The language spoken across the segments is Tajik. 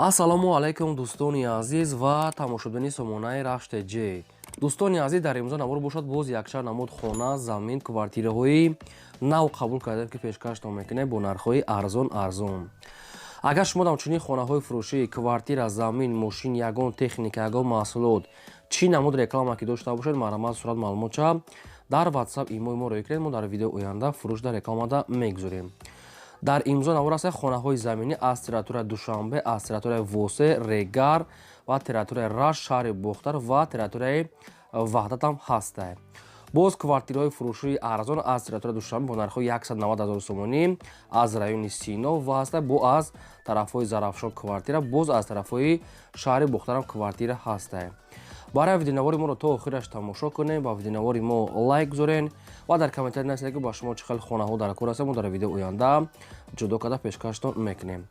Ассалому алайкум, дӯстони азиз ва тамошобини сомонаи Рашт ТЖ. Дӯстони азиз, дар имрӯза навор бошад, боз якчанд намуд хона, замин, квартираҳои нав қабул кардем, ки пешкаштон мекунем бо нархҳои арзон арзон. Агар шумо ҳамчунин хонаҳои фурӯшӣ, квартира, замин, мошин, ягон техника, ягон маҳсулот, чӣ намуд реклама ки дошта бошед, марҳамат, сурат, маълумотча дар WhatsApp, имои мо роӣ кунед. Мо дар видеои оянда фурӯш дар рекламада мегузорем. Дар имзо навор аст хонаҳои заминӣ аз территорияи Душанбе, аз территорияи Восе, Регар ва территорияи Рашт, шаҳри Бохтар ва территорияи Ваҳдатам ҳаста. Боз квартираҳои фурӯшии арзон аз территорияи Душанбе бо нархҳои 190 ҳазор сомонӣ аз райони Сино ва ҳаста, бо аз тарафҳои Зарафшон квартира, боз аз тарафҳои шаҳри Бохтарам квартира ҳаста. Барои видеонавори моро то охираш тамошо кунем ва видеонавори мо лайк гузорен ва дар комментарий нависед, ки ба шумо чӣ хел хонаҳо дар кор ҳастанд. Мо дар видеои оянда ҷудо карда пешкаштон мекунем.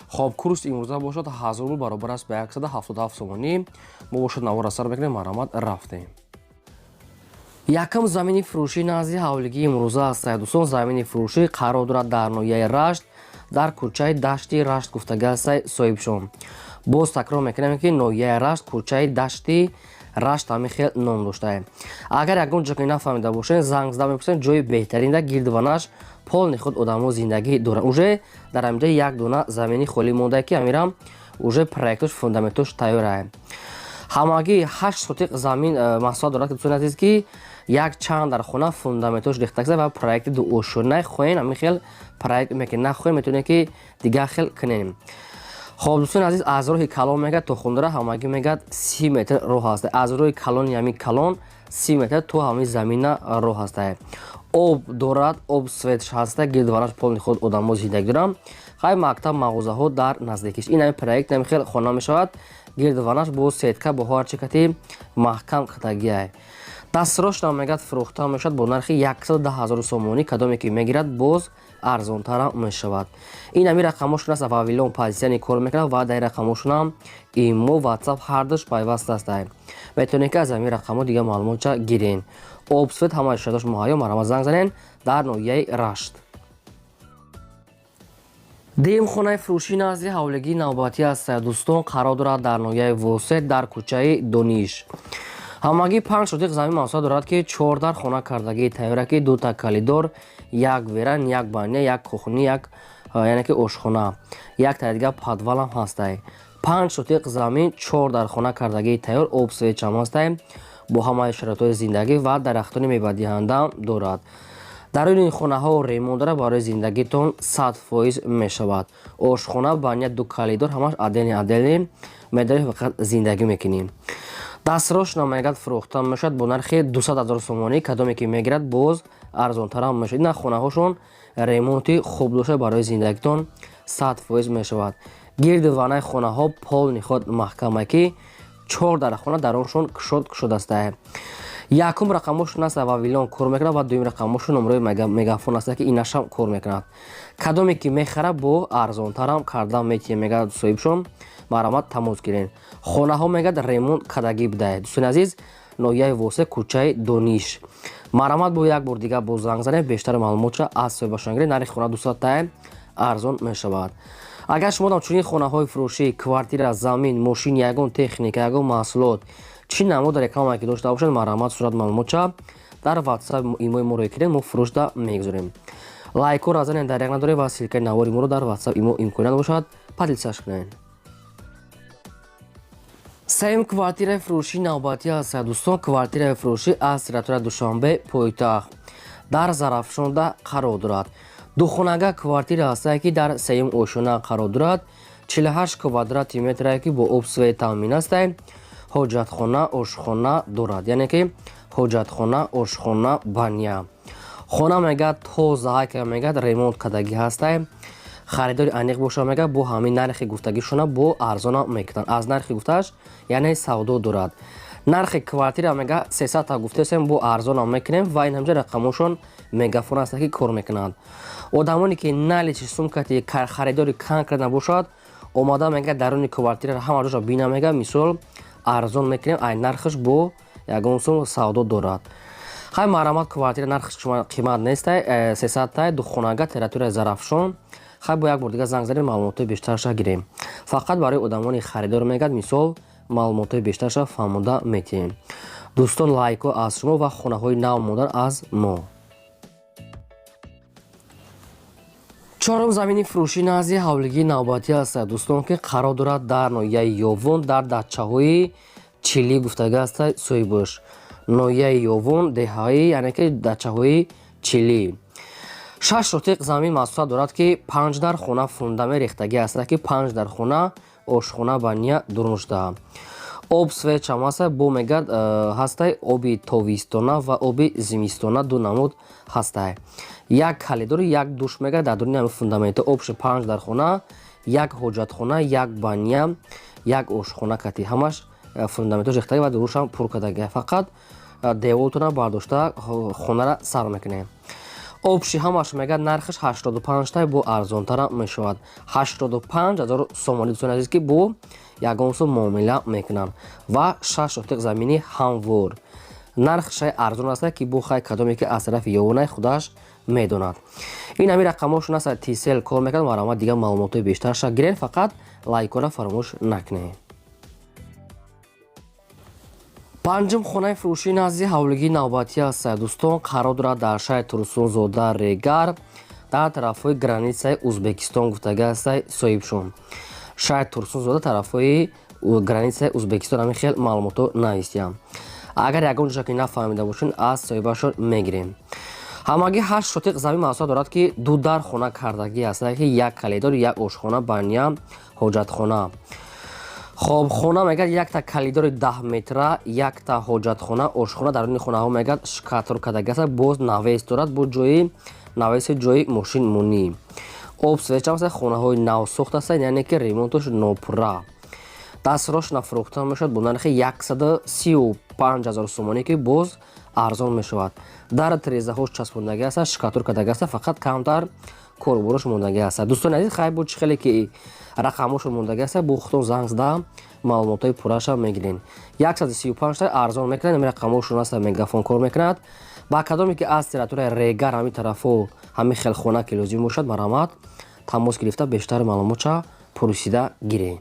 Хоб, курс имрӯза бошад 1000 рубл, баробар аст ба 177 сомонӣ. Мо бошад навора сар мекунем. Марҳамат, рафтем. Якум замини фурӯшӣ назди ҳавлигии имрӯза аст. Дӯстон, замини фурӯшӣ қарор дорад дар ноҳияи Рашт, дар кӯчаи Дашти Рашт гуфтага аст соҳибшон. Боз такрор мекунем, ки ноҳияи Рашт, кӯчаи Дашти Рашт ҳамин хел ном доштае. Агар ягон ҷо ки нафаҳмида бошед, занг зада мепурсед. Ҷои беҳтаринда, гирдванаш полный худ одамо зиндагӣ доранд. Уже дар ҳаминҷа як дона замини холӣ мондае, ки ҳамирам уже проектош, фундаментош тайёрае. Ҳамагӣ 8 сотиқ замин масоҳат дорад, дӯстони азиз, ки як чанд дар хона фундаментош рехтагиста ва проекти дуошёна. Хоҳем, ҳамин хел проект мекунем, нахоҳем, метавонем, ки дигар хел кунем. Хоб, дӯстони азиз, аз роҳи калон мегӯяд то хундара ҳамагӣ мегӯяд 30 метр роҳ аст. Аз роҳи калони ҳамин калон 30 метр то ҳамин замина роҳ аст. Об дорад, об, светш ҳаста, гирдванаш полный худ одамо зиндагӣ доранд. Хай, мактаб, мағозаҳо дар наздикиш. Ин ҳамин проект ҳамин хел хона мешавад, гирдванаш бо сетка, бо ҳарчи кати маҳкам катагиай. Дастрошна мегӯяд фурӯхта мешавад бо нархи 110 ҳазору сомонӣ. Кадоме ки мегирад, боз арзонтарам мешавад. Ин ҳамин рақамошон аст. Вавилон позитсияни кор мекунад ва дар рақамошонам имо, Ватсап ҳардуш пайваст аст. Метавонед, ки аз ҳамин рақамҳо дигар маълумотча гирен. Об, свет, ҳамаи шароитош муҳайё. Марҳамат, занг занен дар ноҳияи Рашт. Дуюм хонаи фурӯшӣ назди ҳавлигии навбатӣ аст. Дӯстон, қарор дорад дар ноҳияи Восе, дар кӯчаи Дониш. Ҳамагӣ 5 сотиқ замин масоҳат дорад, ки чор дар хона кардагии тайёра, ки дута коридор, як веранда, як баня, як кухня, як, яъне ки ошхона, як таи дигар подвалам ҳастай. 5 сотиқ замин, чор дар хона кардагии тайёр, об, светчам ҳастай, бо ҳамаи шароитҳои зиндагӣ ва дарахтони мевадиҳандаам дорад. Дар ин хонаҳо ремонт дорад, барои зиндагитон 100% мешавад. Ошхона, баня, ду коридор, ҳамаш отдельный отдельный медорӣ, фақат зиндагӣ мекунӣ. Дастрошна мегӯяд фурӯхта мешавад бо нархи 200 ҳазор сомонӣ. Кадоме ки мегирад, боз арзонтарам мешавад. Ина хонаҳошон ремонти хуб дошта, барои зиндагитон 100% мешавад. Гирди ванаи хонаҳо полный худ маҳкама, ки чор дар хона дароншон кушод кушод астае. Якум рақамошон аст, Вавилон кор мекунад, ва дуюм рақамошон номрои Мегафон аст, ки инашам кор мекунад. Кадоме ки мехара, бо арзонтарам карда метиҳем, мегӯяд соҳибшон. Марҳамат, тамос гирен. Хонаҳо мегӯяд ремонт кардагӣ будае. Дӯстони азиз, ноҳияи Восе, кӯчаи Дониш. Марҳамат, бо як бор дигар боз занг занем, бештари маълумотша аз соҳибашон гиред. Нархи хона 200 тае, арзон мешавад. Агар шумо ҳамчунин хонаҳои фурӯшӣ, квартира, замин, мошин, ягон техника, ягон маҳсулот, чӣ намуд реклама ки дошта бошед, марҳамат, сурат, маълумотча дар Ватсап, имои моро кунед, мо фурӯшда мегузорем. Лайкҳоро занед, даряк надоред, ва ссылкаи навори моро дар Ватсап, имо имконият бошад, поделиться кунед. Сеюм квартираи фурӯшии навбатӣ аст. Дӯстон, квартираи фурӯшӣ аз территорияи Душанбе, пойтахт, дар Зарафшонда қарор дорад. Духонага квартира ҳастае, ки дар сеюм ошёна қарор дорад, 48 квадрати метрае, ки бо об, свет таъмин астае. Ҳоҷатхона, ошхона дорад, яъне ки ҳоҷатхона, ошхона, баня. Хона мегӯяд тоза ҳайка, мегӯяд ремонт кардагӣ ҳастае. Харидори аниқ боша, мегӯяд, бо ҳамин нархи гуфтагишона бо арзона мекунанд аз нархи гуфтааш, яъне савдо дорад. Нархи квартира мега 300 та гуфтесем, бо арзона мекунем. Ва ин ҳамҷа рақамошон Мегафон аст, ки кор мекунанд. Одамоне ки наличный сумкати харидори конкретно бошад, омада мега даруни квартира ҳама ҷоша бина, мега, мисол, арзон мекунем, ай нархаш бо ягон сум савдо дорад. Хай, марҳамат, квартира нархаш қимат нестай, 300 тай, духонага, территорияи Зарафшон. Хай, бо як бор дига занг задем, маълумотҳои бештарша гирем. Фақат барои одамони харидор мегӯяд, мисол, маълумотҳои бештарша фаҳмода метиҳем. Дӯстон, лайкҳо аз шумо ва хонаҳои нав мондан аз мо. Чорум замини фурӯшӣ назди ҳавлигии навбатӣ аст, дӯстон, ки қарор дорад дар ноҳияи Ёвон, дар дачаҳои Чилӣ гуфтага аст соҳибош. Ноҳияи Ёвон, деҳаи, яъне ки дачаҳои Чилӣ. 6 сотиқ замин масоҳат дорад, ки 5 дар хона фундамент рехтагӣ аст, ки 5 дар хона, ошхона, баня дурун шуда. Об, свет чам аст, бо мегӯяд ҳастай оби тобистона ва оби зимистона, ду намуд ҳастай. Як калидор, як душ мегӯяд дар дуруни ҳамин фундаментҳо. Общий 5 дар хона, як ҳоҷатхона, як баня, як ошхона кати ҳамаш фундаментҳо рехтагӣ ва дурушам пур кардагӣ. Фақат деволтона бардошта хонара сар мекунем. Общий ҳамаш мегӯяд нархаш 85 тай, бо арзонтара мешавад. 85 ҳазор сомонӣ, дӯстони азиз, ки бо ягон сум муомила мекунанд ва 6 сотиқ замини ҳамвор. Нархшай арзон аст, ки бо хай кадоме ки аз тарафи Ёвонай худаш медонад. Ин ҳамин рақамҳошон аст, Тисел кор мекунад. Марҳамат, дигар маълумотҳои бештарша гирен, фақат лайкора фаромӯш накунед. Панҷум хонаи фурӯшӣ назди ҳавлигии навбатӣ аст, дӯстон, қарор дорад дар шаҳри Турсунзода, Регар, дар тарафҳои границаи Узбекистон гуфтага аст соҳибшон. Шаҳри Турсунзода, тарафҳои границаи Узбекистон, ҳамин хел маълумотҳо навистиям. Агар ягон ҷоша ки нафаҳмида бошед, аз соҳибашон мегирем. Ҳамагӣ 8 сотиқ замин масоҳат дорад, ки ду дар хона кардагӣ аст, ки як калидор, як ошхона, баня, ҳоҷатхона. Хоб, хона мегӯяд якта калидори 10 метра, якта ҳоҷатхона, ошхона. Дар даруни хонаҳо мегӯяд шкатур кардагӣ аст, боз навес дорад, бо ҷои навеси ҷои мошинмонӣ. Об, свет чам аст, хонаҳои навсохт ҳастанд, яъне ки ремонтош нопурра. Дастрошна фурӯхта мешавад бо нархи 135 ҳазор сомонӣ, ки боз арзон мешавад. Дар тирезаҳош часпондагӣ аст, шкатур кардагӣ аст, фақат камтар коруборош мондагӣ аст. Дӯстони азиз, хай, бо чӣ хеле ки рақамҳошон мондагӣ аст, бо худтон занг зада маълумотҳои пурраша мегирен. 135 та арзон мекунад. Ҳамин рақамҳошон аст, Мегафон кор мекунад. Ба кадоме ки аз территорияи Регар, ҳамин тарафҳо ҳамин хел хона ки лозим бошад, марҳамат, тамос гирифта бештар маълумотша пурсида гирен.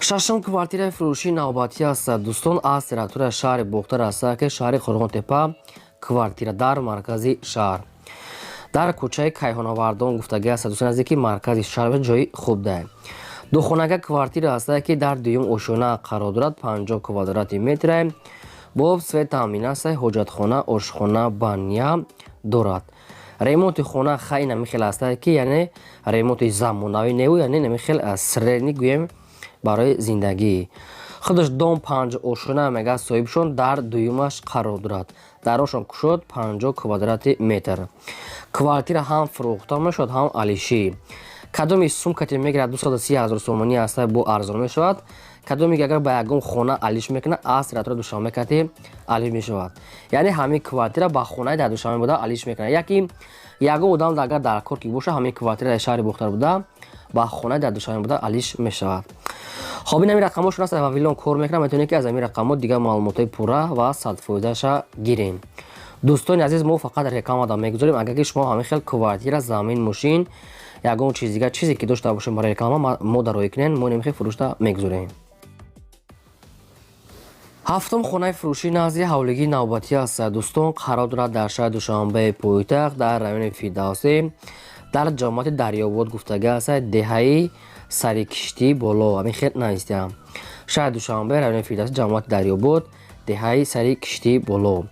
Шашум квартираи фурӯшии навбатӣ аст, дӯстон, аз территорияи шаҳри Бохтар аст, ки шаҳри Қурғонтепа, квартира дар маркази шаҳр, дар кӯчаи Кайҳонавардон гуфтагӣ аст, дӯстони азиз, ки маркази шаҳр, ҷои хуб да. Духонага квартира аст, ки дар дуюм ошёна қарор дорад, 50 квадрати метре, бо свет таъмин аст, ҳоҷатхона, ошхона, баня дорад. Ремонти хона хай намихел аст, ки яъне ремонти замонавӣ неву, яъне намихел средний гӯем барои зиндагӣ. Худаш дом панҷ ошёна мегӯяд соҳибшон, дар дуюмаш қарор дорад. Дарошон кушод, 50 квадрати метр. Квартира ҳам фурӯхта мешавад, ҳам алишӣ. Кадоми сумкате мегирад, 230 ҳазор сомонӣ аст, бо арзон мешавад. Кадоме ки агар ба ягон хона алиш мекунад, аз территорияи Душанбе кати алиш мешавад. Яъне ҳамин квартира ба хонаи дар Душанбе буда алиш мекунад. Яки ягон одам агар дар кор ки боша, ҳамин квартира дар шаҳри Бохтар буда ба хонаи дар Душанбе буда алиш мешавад. Хоб, ин ҳамин рақамҳошон аст, Вавилон кор мекунад. Метавонед ки аз ҳамин рақамҳо дигар маълумотҳои пурра ва садфоизаша гирем. Дӯстони азиз, мо фақат рекламада мегузорем. Агар ки шумо ҳамин хел квартира, замин, мошин, ягон чиз дигар чизе ки дошта бошем барои реклама, мо дароӣ кунем, мо ин хел фурӯшта мегузорем. Ҳафтум хонаи фурӯшӣ назди ҳавлигии навбатӣ аст, дӯстон, қарор дорад дар шаҳри Душанбеи пойтахт, дар райони Фирдавсӣ, дар ҷамоати Дарёбод гуфтагӣ аст, деҳаи Сари Киштӣ боло. Ҳамин хел навистиам: шаҳри Душанбе, райони Фирдавсӣ, ҷамоати Дарёбод, деҳаи Сари Киштӣ боло.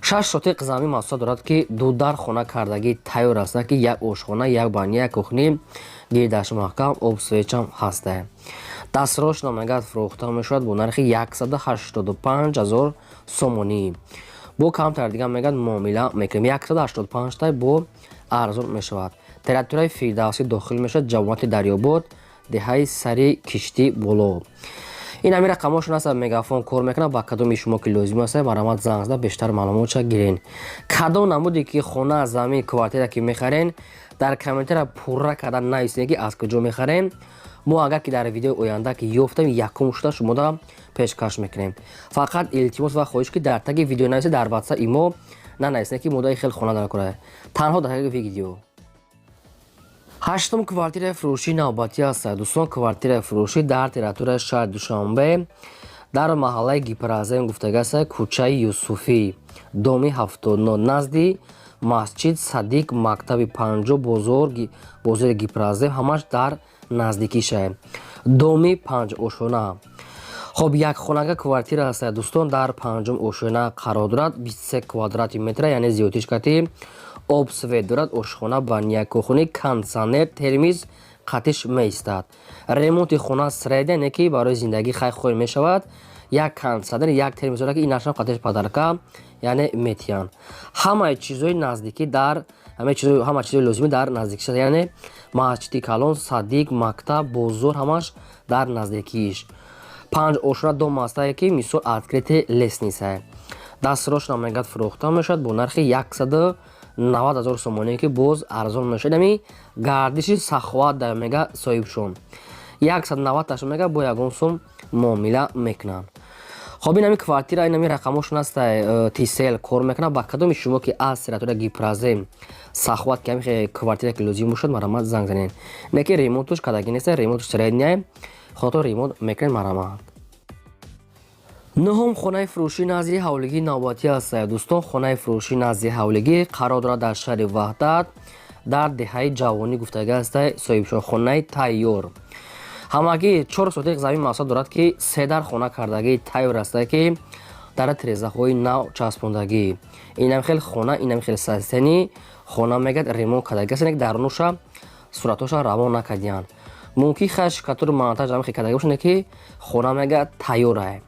6 сотиқ замин масоҳат дорад, ки ду дар хона кардагӣ тайёр аст, ки як ошхона, як баня, як кухни, гирдаш маҳкам, об, свет чам ҳаста. Дастрошна мегӯяд фурӯхта мешавад бо нархи 185 ҳазор сомонӣ. Бо камтар дигар мегӯяд муомила мекунем. 185 тай, бо арзон мешавад. Территорияи Фирдавсӣ дохил мешавад, ҷамоати Дарёбод, деҳаи Сари Киштӣ боло. Ин ҳамин рақамҳошон аст, Мегафон кор мекунад. Ба кадоми шумо ки лозим аст, марҳамат, занг зада бештар маълумотша гирен. Кадом намуде ки хона, замин, квартира ки мехарен, дар комментария пурра карда нависем, ки аз куҷо мехарем. Мо агар ки дар видеои оянда ки ёфтем, якум шуда шумода пешкаш мекунем. Фақат илтимос ва хоҳиш, ки дар таги видео нависед, дар ватсап имо. Нанависне, ки модаи хел хона дар танҳо дар видео. Ҳаштум квартираи фурӯшии навбатӣ аст, дӯстон. Квартираи фурӯшӣ дар территорияи шаҳри Душанбе, дар маҳаллаи Гипрозем гуфтагаста, кӯчаи Юсуфӣ, доми 79, назди масҷид, садик, мактаби панҷо, бозор, бозори Гипрозем ҳамаш дар наздикиша, доми панҷ ошона. Хоб, якхонага квартира аст, дӯстон, дар панҷум ошона қарор дорад, 23 квадрати метра, яъне зиёдтиш кати об, свет дорад, ошхона, баня, кухни, кондитсионер, термиз қатиш меистад. Ремонти хона средний, не ки барои зиндагӣ хай хӯр мешавад. Як кондитсионер, як термиз дорад, ки инашам қатиш подарка, яъне метиҳанд. Ҳамаи чизҳои наздикӣ дар ҳама чизҳои лозимӣ дар наздикиш, яъне масҷиди калон, садик, мактаб, бозор ҳамаш дар наздикиш. Панҷ ошона дом ҳастае, ки мисол открытый лестница. Дастрош намегад, фурӯхта мешавад бо нархи 190 000 сомонӣ, ки боз арзон мешавад. Ами гардиши саховат да мега соҳибшон 190 таш мега, бо ягон сум муомила мекунанд. Хоб, инами квартира, инами рақамошон аста, Тисел кор мекунад. Ба кадоми шумо ки аз территория Гипрозем, Саховат, ки ами квартира ки лозим бошад, марамат занг занед. Не ки ремонтуш кадаги неста, ремонтуш средний, худатон ремонт мекунед, марамат. Нуҳум хонаи фурӯшӣ назди ҳавлигии навбатӣ аст, дӯстон. Хонаи фурӯшӣ назди ҳавлигӣ қарор дорад дар шаҳри Ваҳдат, дар деҳаи Ҷавонӣ гуфтага аста, соҳибшон. Хонаи тайёр, ҳамагӣ 4 сотиқ замин масоҳат дорад, ки се дар хона кардагӣ тайёр аста, ки дар тирезаҳои нав часпондагӣ. Инам хел хона, инам хел состояние хона мегӯяд, ремонт кардагӣ аст, дарунуша суратҳоша равон накардиянд. Мумкин хай штукатур, монтаж ҳам хел кардагӣ бошад, ки хона мегӯяд тайёрае.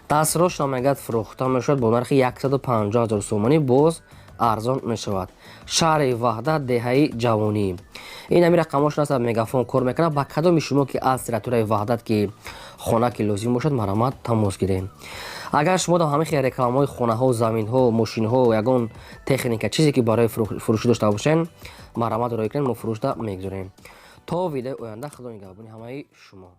Дастрош намегӯяд, фурӯхта мешавад бо нархи 150 000 сомонӣ, боз арзон мешавад. Шаҳри Ваҳдат, деҳаи Ҷавонӣ. Ин ҳами рақамошон аст, Мегафон кор мекунад. Ба кадоми шумо ки аз территорияи Ваҳдат ки хона ки лозим бошад, марҳамат, тамос гирем. Агар шумо ҳамин хел рекламаҳои хонаҳо, заминҳо, мошинҳо, ягон техника, чизе ки барои фурӯшӣ дошта бошен, марҳамат роҳӣ кунед, мо фурӯшда мегузорем. То видеои оянда, Худо нигаҳбони ҳамаи шумо.